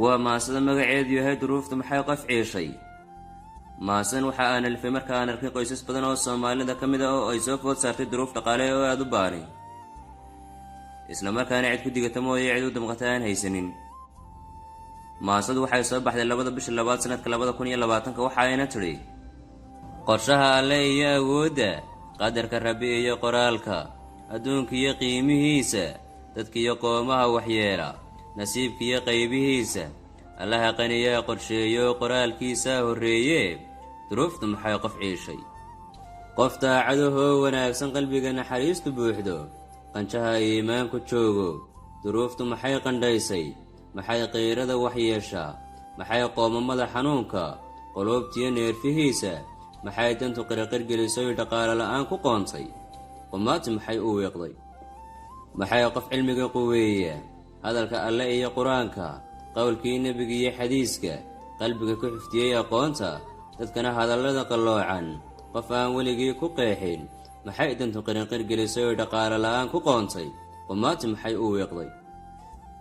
Waa maasada magaceedu yahay "Duruuftu Maxay Qof Ciishay". Maasadan waxa aan alifay marka aan arkay qoysas badan oo Soomaalida ka mid a oo ay soo food saartay duruuf dhaqaale oo aada u baanay, isla markaana cid ku digata mooye cid u damqata aan haysanin. Maasadu waxay soo baxday 2da bisha labaad, sanadka 2020-ka. Waxa ayna tidhi: Qorshaha Alle iyo awoodda, qadarka Rabbi iyo qoraalka, adduunka iyo qiimihiisa, dadkiiyo qoomaha waxyeela, nasiibkiiyo qaybihiisa, Allaha qaniyaa qorsheeyo, qoraalkiisaa horreeye. Duruuftu maxay qof ciishay? Qof daacadahoo wanaagsan, qalbiga naxariistu buuxdo, qanjaha iimaanku joogo, duruuftu maxay qandhaysay? Maxay qiirada waxyeeshaa? Maxay qoomamada xanuunka, quluubtiyo neerfihiisa? Maxay dantu qirqirgelisoy dhaqaale la'aan ku qoontay? Qumaati maxay u wiiqday? Maxay qof cilmiga quweeya, hadalka Alle iyo Qur-aanka, qowlkii Nebiga iyo xadiiska, qalbiga ku xiftiyey aqoonta, dadkana hadallada qalloocan qof aan weligii ku qeexin, maxay dantu qirinqirgelisay oy dhaqaale la'aan ku qoontay? Qumaati maxay u wiiqday?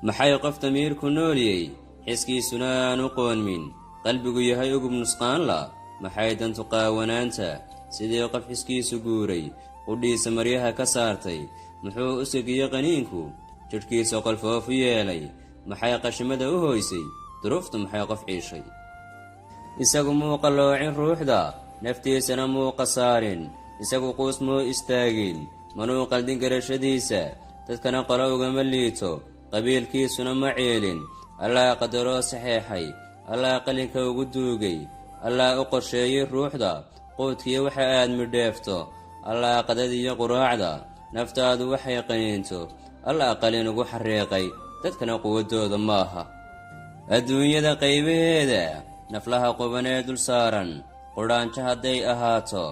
Maxay qof damiirku nooliyey, xiskiisuna aan u qoonmin, qalbigu yahay ugub nusqaanla, maxay dantu qaawanaanta sidii qof xiskiisu guuray qudhiisa maryaha ka saartay? Muxuu usagiyo qaniinku jidhkiisa qolfoofu yeelay? Maxay qashimada u hoysay? Duruuftu maxay qof ciishay? Isagu muu qalloocin ruuxda, naftiisana muu qasaarin, isagu quus muu istaagin, manuu qaldin garashadiisa, dadkana qolo ugama liito, qabiilkiisuna ma ciilin. Allaa qadaroo saxeexay, Allaa qalinka ugu duugay, Allaa u qorsheeyey ruuxda quudkiyo waxa aad midheefto, Allaa qadadiyo quraacda naftaadu waxay qaniinto, Allaa qalin ugu xariiqay, dadkana quwaddooda maaha. Adduunyada qaybaheeda naflaha quban ee dul saaran, qudhaanjo hadday ahaato,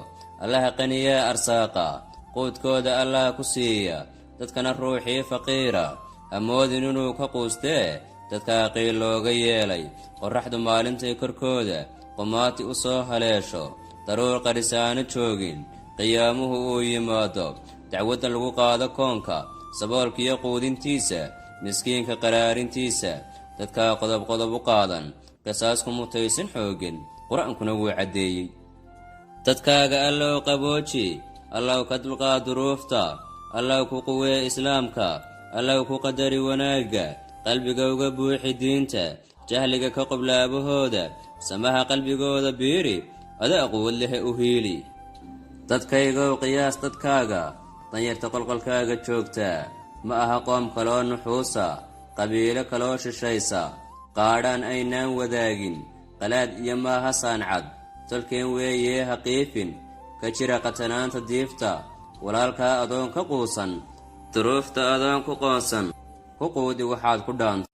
Allaha qaniyaa arsaaqa, quudkooda Allaha ku siiya. Dadkana ruuxii faqiira hamoodin inuu ka quustee, dadkaa qiil looga yeelay. Qorraxdu maalintay korkooda qumaati u soo haleesho, daruur qarisaano joogin, qiyaamuhu uu yimaado, dacwadda lagu qaado koonka, saboolkiyo quudintiisa, miskiinka qaraarintiisa, dadkaa qodob qodob u qaadan, qisaasku mutaysan xooggan, Qur-aankuna wuu caddeeyey. Dadkaaga Allow qabooji, Allow ka dulqaad duruufta, Allow ku quwee Islaamka, Allow ku qadari wanaagga, qalbiga uga buuxi diinta, jahliga ka qoblaabahooda, samaha qalbigooda biiri, adaa quwad lehe u hiili. Dadkaygow, qiyaas dadkaaga, danyarta qolqolkaaga joogtaa ma aha qoom kaloo nuxuusa, qabiilo kaloo shishaysa, qaadhaan aynaan wadaagin, qalaad iyo maaha saancad, tolkeen weeyee haqiifin. Ka jira qatanaanta diifta, walaalkaa adoon ka quusan, duruufta adoon ku qoonsan, ku quudi waxaad ku dhaanto.